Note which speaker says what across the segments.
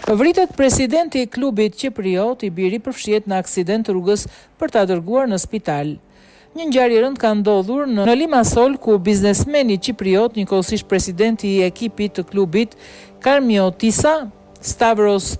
Speaker 1: Vritet presidenti i klubit qipriot, i biri përfshihet në aksident rrugës për ta dërguar në spital. Një ngjarje e rëndë ka ndodhur në Limasol ku biznesmeni qipriot, njëkohësisht presidenti i ekipit të klubit Karmiotissa, Stavros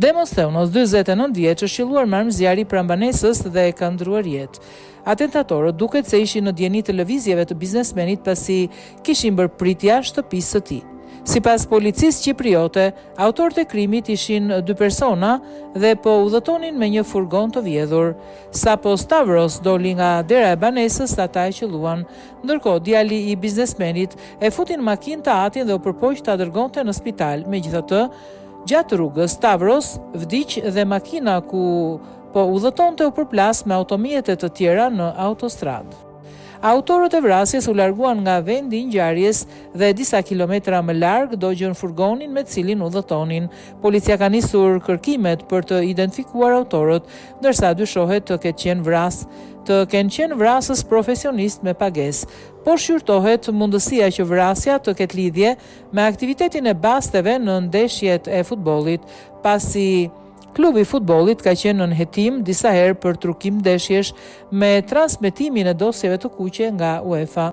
Speaker 1: Demostheunos, 49 vjeç, është qëlluar me armë zjarri pranë banesës dhe ka ndërruar jetë. Atentatorët duket se ishin në dijeni të lëvizjeve të biznesmenit pasi kishin bërë pritë jashtë shtëpisë së tij. Sipas policisë qipriote, autorët e krimit ishin dy persona dhe po udhëtonin me një furgon të vjedhur. Sapo Stavros doli nga dera e banesës, ata e qëlluan. Ndërkohë, djali i biznesmenit e futi në makinë të atin dhe u përpoq ta dërgonte në spital. Megjithatë, Gjatë rrugës, Stavros vdiq dhe makina ku po udhëtonte u përplas me automjete të tjera në autostradë. Autorët e vrasjes u larguan nga vendi i ngjarjes dhe disa kilometra më larg dogjën furgonin me të cilin udhëtonin. Policia ka nisur kërkimet për të identifikuar autorët, ndërsa dyshohet të ketë qenë vras të kenë qenë vrasës profesionistë me pagesë. Po shqyrtohet mundësia që vrasja të ketë lidhje me aktivitetin e basteve në ndeshjet e futbollit, pasi klubi i futbollit ka qenë nën hetim disa herë për trukim ndeshjesh me transmetimin e dosjeve të kuqe nga UEFA.